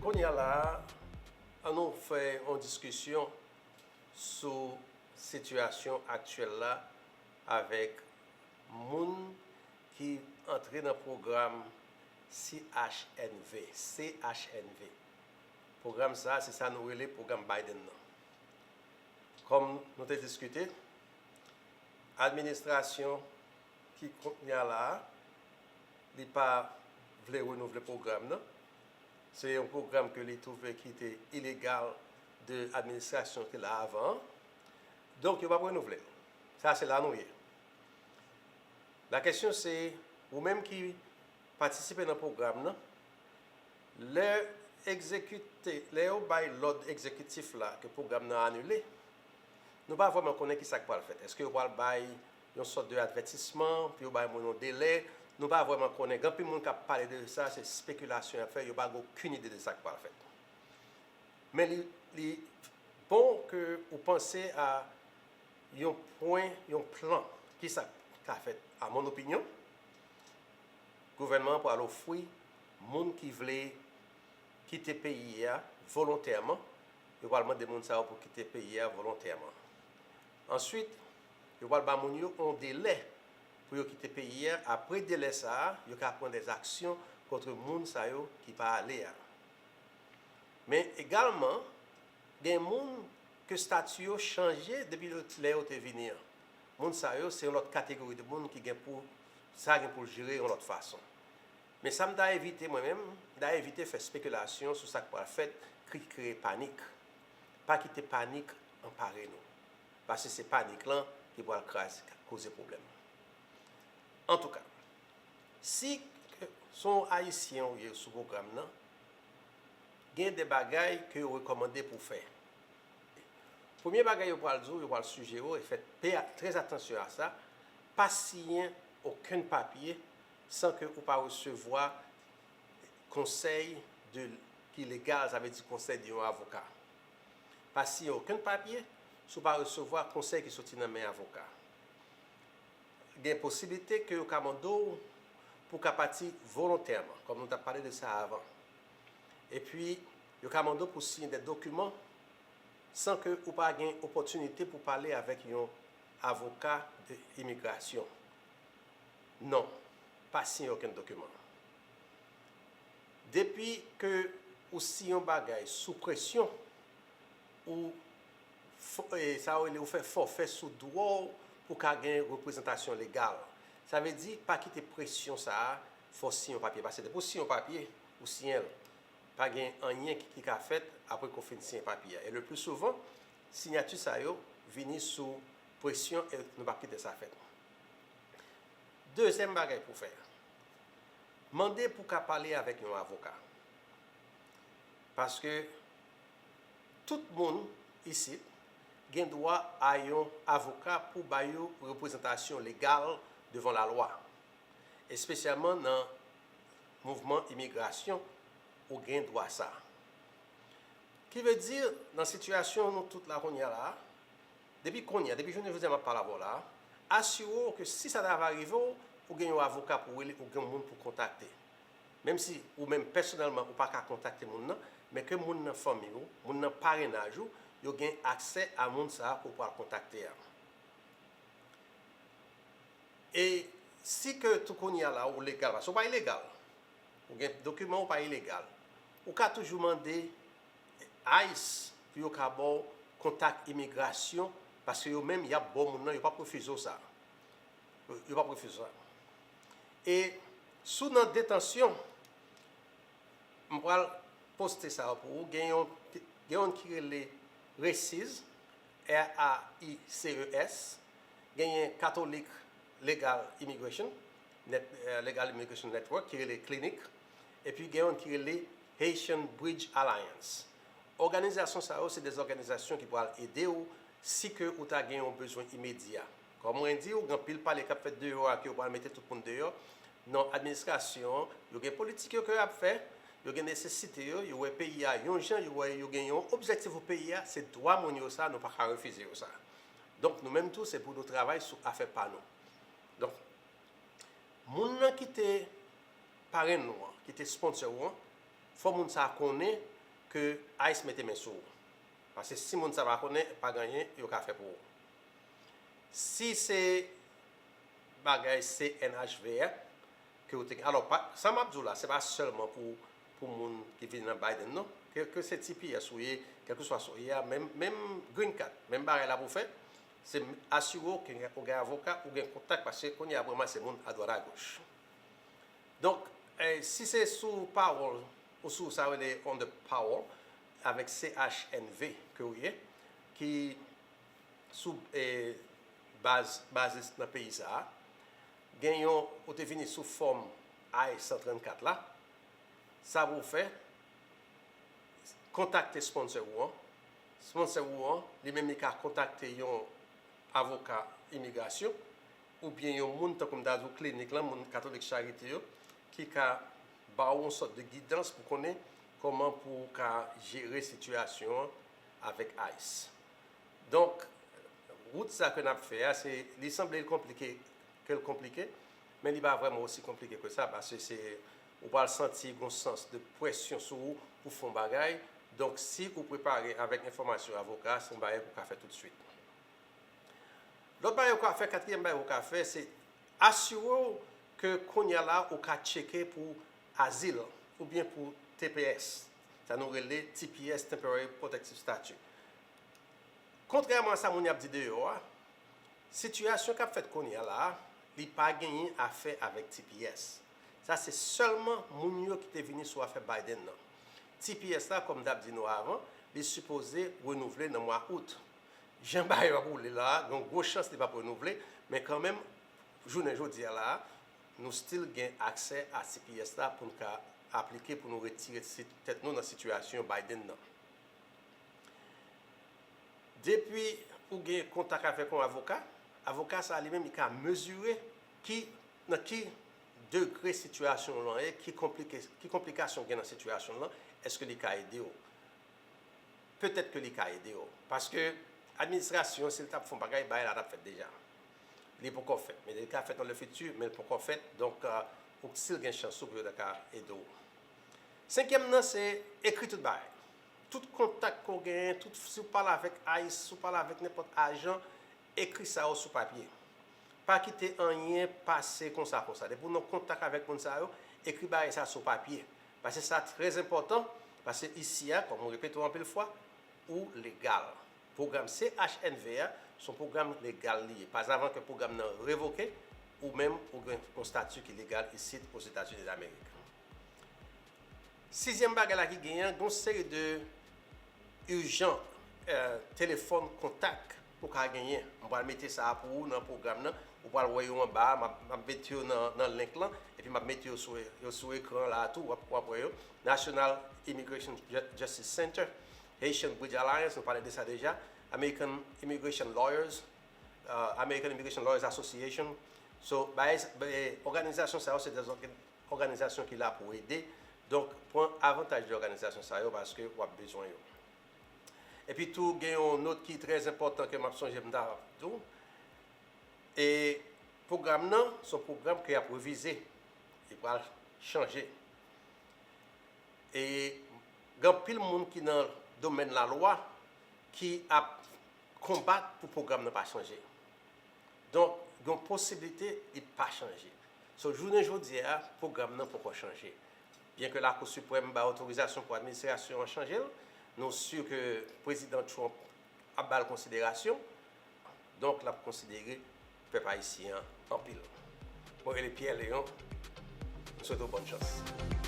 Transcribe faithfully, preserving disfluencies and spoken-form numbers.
Kounye a la, an nou fè yon diskisyon sou sitiyasyon aktyèl la avèk moun ki antre nan pwogram C H N V, C H N V. Pwogram sa a, se sa nou rele pwogram Biden nan. Kòm nou te diskite, administrasyon ki kounye a la a, li pa vle renouvle pwogram nan. Se yon pwogram ke li twouve ki te ilegal de administrasyon ki la avan an. Donk, yo p ap renouvle l. Sa se la nou ye. La kesyon se, ou menm ki patisipe nan pwogram nan, lè egzekite, lè yo bay lòd egzekitif la ke pwogram nan anile, nou pa vrèman konnen ki sa k pral fèt. Èske yo pral bay yon sòt de avètisman, pou yo bay moun yon delè? Nou pa vrèman konnen. Gen anpil moun k ap pale de sa, se espekilasyon y ap fè, yo pa gen okenn ide de sa k pral fèt. Men li, li bon ke ou panse a yon pwen, yon plan, ki sa k ka fèt. A mon opinyon, gouvènman an pral ofri moun ki vle kite peyi a volontèman, yo pral mande moun sa yo pou kite peyi a volontèman. Answit, yo pral ba moun yo yon delè pou yo kite peyi a. Apre delè sa a, yo ka pran dèzaksyon kont moun sa yo ki pa ale a. Men egalman, gen moun ke estati yo chanje depi lè yo te vini an. Moun sa yo, se yon lòt kategori de moun ki gen pou, sa gen pou l jere yon lòt fason. Men sa m ta evite mwen menm, m ta evite fè espekilasyon sou sa k pral fèt ki kreye panik. Pa kite panik anpare nou. Paske se panik lan ki pral kraze, koze pwoblèm. Antouka, si se yon Ayisyen ou ye sou pwogram nan, gen de bagay ke yo rekòmande pou w fè. Premye bagay yo pral di w, yo pral sijere w, e fè trè atansyon a sa, pa siyen okenn papye san ke ou pa resevwa konsèy de, ki legal, sa vle di konsèy de yon avoka. Pa siyen okenn papye si w pa resevwa konsèy ki soti nan men avoka. Gen posiblite ke yo ka mande w pou w ka pati volontèman, kòm nou t ap pale de sa avan. Epi, yo ka mande w pou w siyen de dokiman san ke ou pa gen opòtinite pou w pale avèk yon avoka de imigrasyon. Non, pa siyen okenn dokiman. Depi ke ou siyen yon bagay sou presyon, ou fò-, e, sa yo rele, ou fè fòfè sou dwa w pou w ka gen reprezantasyon legal. Sa vle di, pa kite presyon sa a fè w siyen yon papye. Paske depi w siyen yon papye, ou siyen l. Pa gen anyen ki, ki ka fèt apre ke w fin siyen papye a. E le pli souvan, siyati sa yo vini sou presyon e nou p ap kite sa fèt. Dezyèm bagay pou w fè, mande pou w ka pale avèk yon avoka. Paske tout moun isit gen dwa a yon avoka pou ba yo reprezantasyon legal devan lalwa, espesyalman nan mouvman imigrasyon, ou gen dwa sa. Ki vle di, nan sitiyasyon nou tout la kounye a la, depi kounye a, depi jounen jodi a m ap pale avè w la, asire w ke si sa ta va rive w, ou gen yon avoka pou w rele, ou gen yon moun pou w kontakte. Menm si ou menm pèsonèlman ou pa ka kontakte moun nan, men ke moun nan fanmi w, moun nan parennaj ou, yo gen aksè a moun sa a ke w pral kontakte a. E si ke tou kounye a la ou legal, paske ou pa ilegal, ou gen dokiman, ou pa ilegal, ou ka toujou mande ICE pou yo ka ba w kontak imigrasyon, paske yo menm y ap ba w moun nan, yo p ap refize w sa. Yo p ap refize w sa. E si w nan detansyon, m pral poste sa yo pou ou. Gen yon, gen yon ki rele RAICES, R A I C E S, genyen Catholic Legal Immigration Net-, eh, Legal Immigration Network, ki rele Clinic, epi gen yon ki rele Haitian Bridge Alliance. Òganizasyon sa yo, se de òganizasyon ki pral ede w si ke ou ta gen yon bezwen imedya. Kòm mwen di w, gen anpil pale k ap fèt deyò a, ke yo pral mete tout moun deyò. Non, administrasyon an, yo gen politik yo ke y ap fè, yo gen nesesite yo, yo wè peyi a yon jan, yo wè yo gen yon objektif pou peyi a, se dwa moun yo sa, nou pa ka refize yo sa. Donk, nou menm tou, se pou nou travay sou afè pa nou. Donk, moun nan ki te parenn nou an, ki te sponsor ou an, fò moun sa a konnen ke ICE mete men sou ou. Paske si moun sa pa konnen, pa gen anyen yo ka fè pou ou. Si se bagay C N H V a ke ou te gen, alò, pa, sa m ap di w la, se pa sèlman pou, pou moun ki vini nan Biden, non. Ke, ke se T P S ou ye, kèlkeswa sa w ye a, menm, menm green card, menm bagay la pou fè, se asire w ke ou gen avoka, ou gen kontak, paske kounye a ap ranmase moun adwat agoch. Donk, eh, si se sou parole ou sou sa rele under parole avèk C H N V ke ou ye, ki sou, eh, baz, baze nan peyi sa a, gen yon, ou te vini sou fòm I san trannkat la, sa pou w fè, kontakte sponsor ou an. Sponsor ou an, li menm li ka kontakte yon avoka imigrasyon, oubyen yon moun, tankou m ta di w, klinik lan, moun Katolik Charite yo, ki ka ba w yon sòt de gidans pou konnen kòman pou w ka jere sitiyasyon an avèk ICE. Donk, wout sa ke n ap fè a, se, li sanble l konplike, ke l konplike, men li pa vrèman osi konplike ke sa, paske se, ou pral santi gon sans de presyon sou ou pou fè yon bagay. Donk, si ou prepare avèk enfòmasyon avoka, se yon bagay ke ou ka fè toutswit. Lòt bagay ou ka fè, katriyèm bagay ou ka fè, se asire w ke kounye a la ou ka tcheke pou azil oubyen pou T P S. Sa nou rele T P S, Temporary Protective Status. Kontrèman a sa moun y ap di deyò a, sitiyasyon k ap fèt kounye a la a, li pa genyen afè avèk T P S. Sa se sèlman moun yo ki te vini sou afè Biden nan. T P S la, kòm m t ap di nou avan, li sipoze renouvle nan mwa out. Jan bagay yo ap woule la a, gen yon gwo chans li p ap renouvle, men kanmenm, jounen jodi a la a, nou still gen aksè a T P S la pou n ka aplike pou nou retire si-, tèt nou nan sitiyasyon Biden nan. Depi ou gen kontak avèk yon avoka, avoka sa a li menm li ka mezire ki, nan ki degre sitiyasyon w lan ye, ki konplike, ki konplikasyon gen nan sitiyasyon w lan, èske li ka ede w? Petèt ke li ka ede w. Paske administrasyon, si l t ap fè yon bagay, bagay la t ap fèt deja. Li poko fèt. Men li ka fèt nan le futur, men li poko fèt. Donk, euh, ou still gen chans ou pou yo ta ka ede w. Senkyèm nan, se ekri tout bagay. Tout kontak ke w genyen, tout, si w pale avèk ICE, si w pale avèk nenpòt ajan, ekri sa yo sou papye. Pa kite anyen pase konsa, konsa. Depi w nan kontak avèk moun sa yo, ekri bagay sa sou papye. Paske sa trè enpòtan, paske isi a, kòm m repete w anpil fwa, ou legal. Pwogram C H N V a, se yon pwogram legal li ye. Pazavan ke pwogram nan revoke, ou menm, ou gen yon stati ki legal isit Ozetazini Damerik. Sizyèm bagay la ki genyen, gen yon seri de ijan, eh, telefòn kontak ou ka genyen. M pral mete sa a pou ou nan pwogram nan. Ou pral wè yo anba a, m ap, m ap mete yo nan, nan link lan, epi m ap mete yo sou, yo sou ekran la a tou, w ap, w ap wè yo. National Immigration Ju-, Justice Center, Haitian Bridge Alliance, nou pale de sa deja, American Immigration Lawyers, uh, American Immigration Lawyers Association. So, bay, bay, òganizasyon sa yo, se de òganizasyon ki la pou ede. Donk, pran avantaj de òganizasyon sa yo paske w ap bezwen yo. Epi tou, gen yon nòt ki trè enpòtan ke m ap sonje m ta di w. E pwogram nan, se yon pwogram ke y ap revize. Li pral chanje. E gen anpil moun ki nan domèn lalwa ki ap konbat pou pwogram nan pa chanje. Donk, gen posiblite li pa chanje. So, jounen jodi a, pwogram nan poko chanje. Byen ke Lakou Siprèm bay otorizasyon pou administrasyon an chanje l, nou si ke Prezidan Trump ap ba l konsiderasyon. Donk, l ap konsidere pèp ayisyen an anpil. Mwen rele Pierre Léon. M swete w bòn chans.